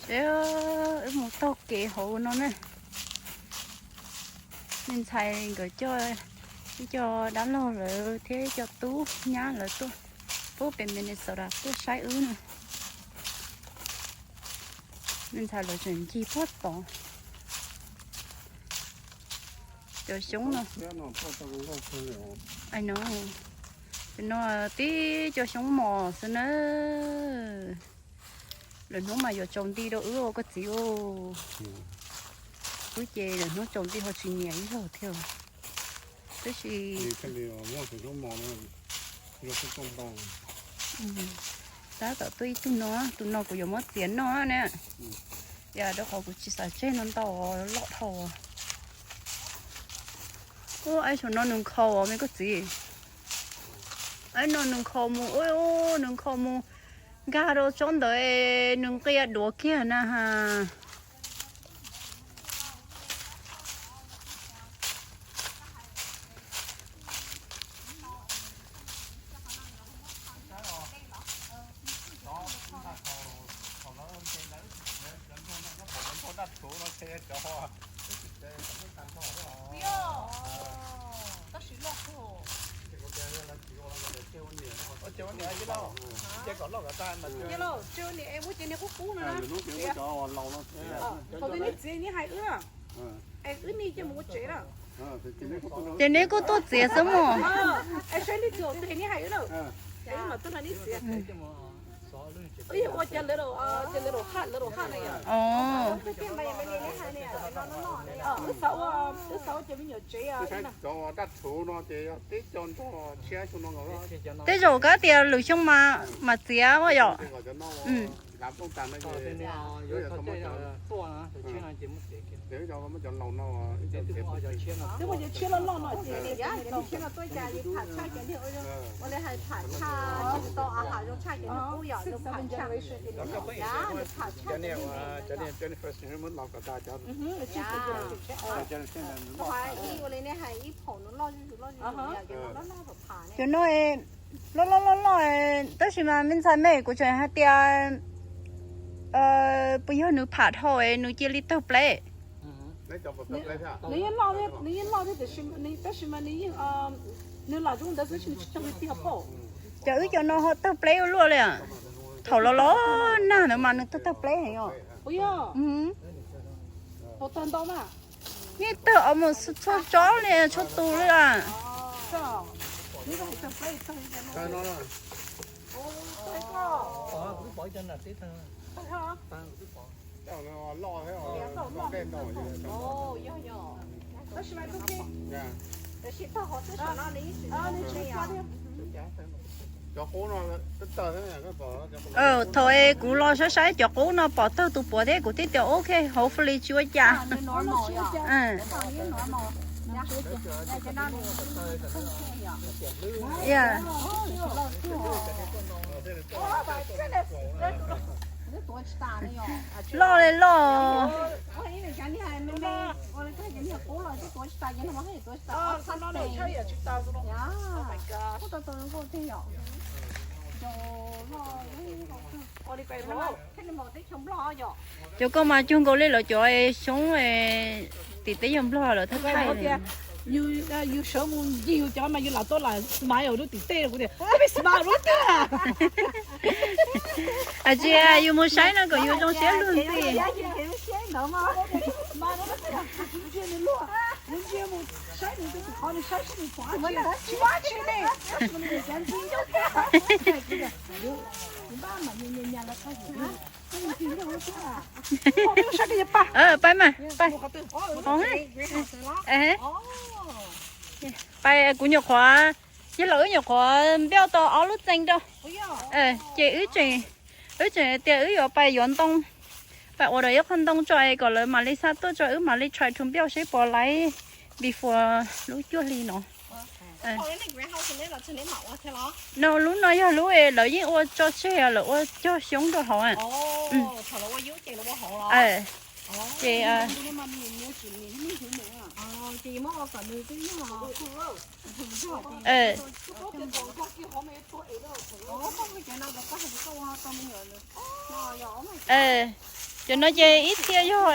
Ces wb mus taug kev hauv no na. Me ntxhais nkawd coj ib co dab laug lawv thiab ib co tub nyab lawv tuaj pub pem Minnesota tuaj saib wb na. Me ntxhais lawv tseem ncig puag tod. Cov xyoob no, no, no, tib cov xyoob mos xwb na. Lwm hnub mas yuav tsaus nti rau wb ua koj txiv. Wb ces lwm hnub tsaus nti ho tsis nyiam ib zaug thiab. Tab sis tab tom tuaj ib tug no, tus no kuv yuav muab txiav noj na. Yog rau qhov kuv tsis xav tseg no ntau, loj dhau. Ub, aib saum no nws nkhaus me koj txiv. Aib no nws nkhaus mus, ub, nws nkhaus mus nkag rau tsob ntawd, nws nqia duav kiag na ha. Ces neb kuj tuaj txiav xwb mog. Tej zaum kab tias lwm xyoo mas txiav yom. Cov no loj loj loj loj, tab sis mas me ntxhais me, kuv tseem hais tias puas yog nws pham dhau es nws cia li tawg pleb. Cov wb cov no ho tawg pleb ua luaj li. Thaum los los nag ntawd mas nws tawg tawg pleb heev os. Yeej tawg almost txhua tsob li, txhua tus li. Thaum kuv los saib saib cov qub no pom tawg tus puav thiab kuv thiaj tias ok, hopefully tsis ua cas. Loj li loj. Cov koj mas cuag nkaus li lawv cov xyoob tim teb yog Nplog lawv thaj thaj. Yus sawv mus ncig yus cov mas yus lam tau lam smile rau tim tej, kuv tias peb smile rau tag. Tsis yus mus saib no kom yus zoo siab luag ntxhi. Pab mas, pab. Pab, kuv nyuam qhuav, yog los wb nyuam qhuav npeuj tau ob lub txee rau. Ces wb tseem, wb tseem tias wb yuav pais yuav ntoo, pais ua rau ib qho ntoo tso es kom lawv mam li xa tuaj tso wb mam li try to npeuj seb puas laib before lub cuaj hli no. No lub no yog lub lawv yeej ua tso tseg, lawv ua cog xyoob rau hauv. Ces Cov no ces ib txhia yog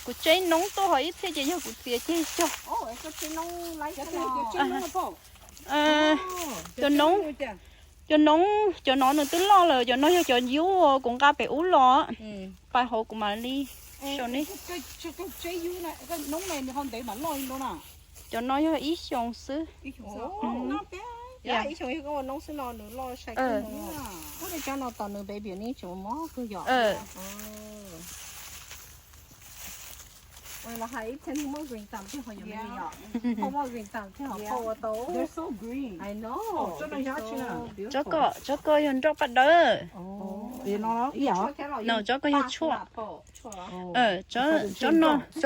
kuv tseb noob tuaj, ho ib txhia ces yog kuv txiav ceg cog. Cov noob, cov noob, cov no nws twb loj lawm, cov no yog cov yub kuv nqa pem ub los, pais hauv kuv mam li sau ne. Cov no yog ib xyoos xwb. Tsob ko, tsob ko yog nroj paj dawb. No tsob ko yog tshuaj. Tsob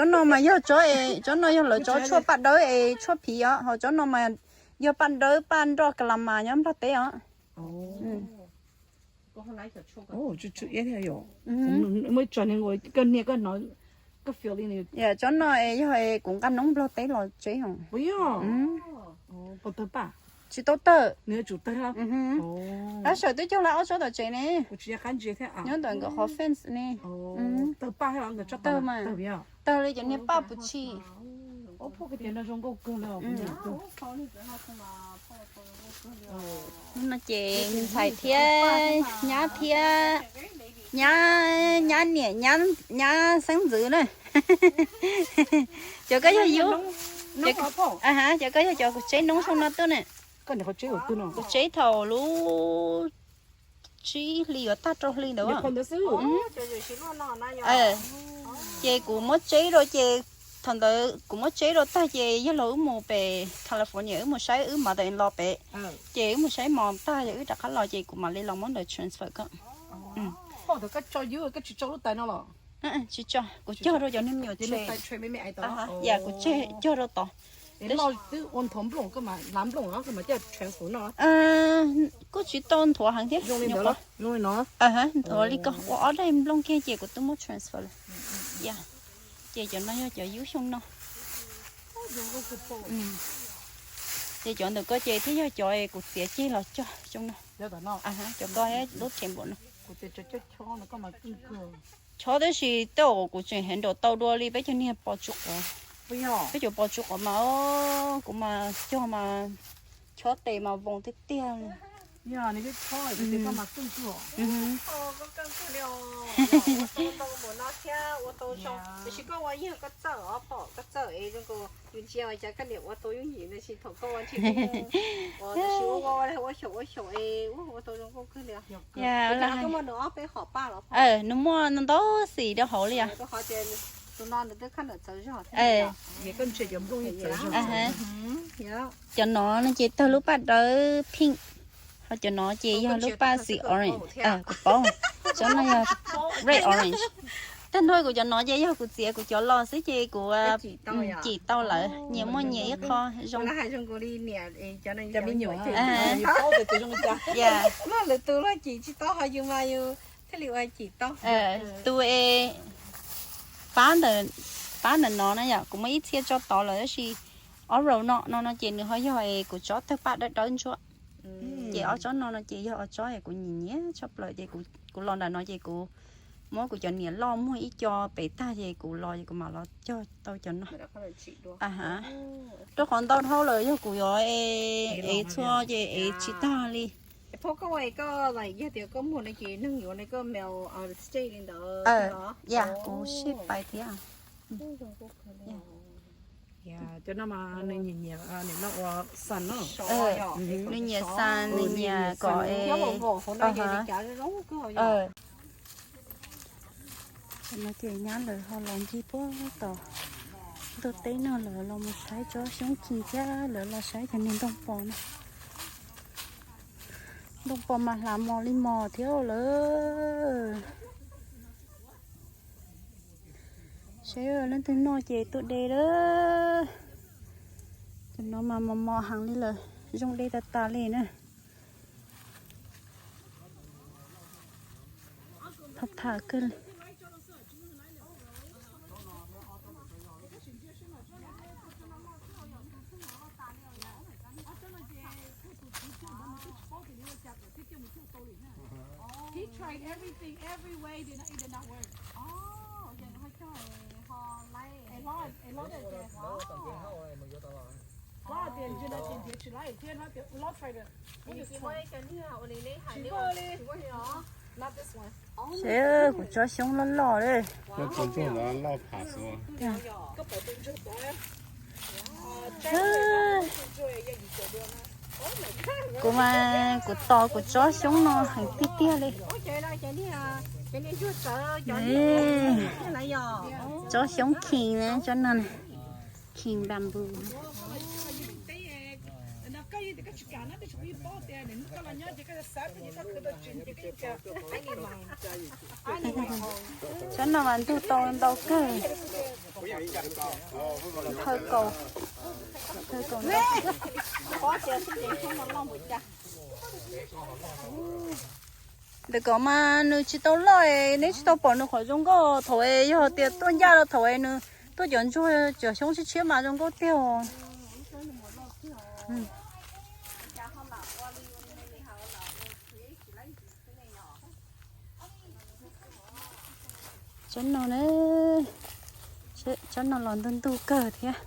no mas yog tsob, tsob no yog lawv tsob tshuaj paj dawb es tshuaj phiv os, ho tsob no mas yog paj dawb paj nroj ka la mas nyob Nplog teb os. Tsob no yog kuv nqa noob Nplog teb los tseb os. Tsis tau tawg. Ab, sawv twb cog lawm ob tsob tom tsev ne. Nyob ntawm nkawd qhov fence ne. Tawg mas, tawg li cov niag paj puv tshis. No ces ntxhais thiab nyab thiab nyab, nyab niam, nyab xeeb ntxwv na. Cov ko yog yub, cov ko yog cov kuv tseb noob xyoo no tuaj na. Kuv tseb thaum lub tsib hli yuav tag rau hli ntawd. Ces kuv muab tseb rau ces, thaum ntawd kuv muab tseb rau tag ces yog los wb mus pem California wb mus saib wb mother-in-law pem. Ces wb mus saib mos tag ces wb rov qab los ces kuv mam li los muab ntawd transfer ko. Tsis tso, kuv cog rau cov neeg me nyuam tseg. Yam kuv tseg cog rau tod. Kuj tsis tau nthuav heev thiab. Nthuav li ko ua ob daim nplooj kiag ces kuv twb muab transfer lawm. Ces cov no yog cov yub xyoo no. Ces cov ntawm ko ces thiaj yog cov kuv txiav ceg los cog xyoo no. Cov ko lub tsev npaum no. Chob tab sis tej zaum kuv tseem handle tau dua li peb cov niag pos tsuj quav. Peb cov pos tsuj quav mas kuv mas cog mas chob tes mas voos tiag tiag li. Nws muaj ntau xim rau hauv li os. Cov no no ces tawg lub paj dawb pink, ho cov no ces yog lub paj xim orange. Kuv paub, cov no yog red orange. Tag nrho kuv cov no ces yog kuv txiav kuv cov los xwb ces kuv cim tau lawm, nyias muaj nyias ib qho zoo. Lwm tus los cim tsis tau ho yus mas yus thiaj li ua cim tau. Tus es pab ntawm, pab ntawm no na yom, kuv muaj ib txhia tso tod lawm tab sis ob row no no no ces nws ho yog es kuv tsob tawg paj dawb dawb ntsuab. Ces ob tsob no no ces yog ob tsob es kuv nyiam nyiam tshaj plaws ces kuv los nram no ces kuv muab kuv cov niam loj muag ib co pem tag ces kuv los ces kuv mam los cog tau cov no. Rau qhov ntau dhau lawm yog kuv yuav ev txhua ces ev tsis tag li. Yam kuv sib pais thiab. Cov no mas nws nyiam, nws nyiam xa, nws nyiam kom es no ces nyab lawv ho los ncig puag tom ntug teb no lawm los mus saib tsob xyoob kis thiab lawv los saib cov niag ntoo pos no. Ntoo pos mas hlav mos li mos thiab lawm. Saib leej twg noj ces tuaj de lawm. Cov no mas mos mos heev li lawm, zoo de tas tas li na. Thom tham kawg li. Seb, kuv tsob xyoob loj loj li. Kuv mas kuv tos kuv tsob xyoob no heev tiag tiag li. Tsob xyoob king na, tsob no king bamboo. Tsob no mas ntug tau ntau kawg. Thawj kaus, thawj kaus ntau. Ntawm ko mas nws tsis tau loj, neb tsis tau pom nws qhov zoo nkauj. Thaum yog tias tuaj ncaj los thaum nws tuaj cov ntsuag cov xyoob tshiab tshiab mas zoo nkauj tiag os. Tsob no na, tsob no los ntug ntug kawg thiab.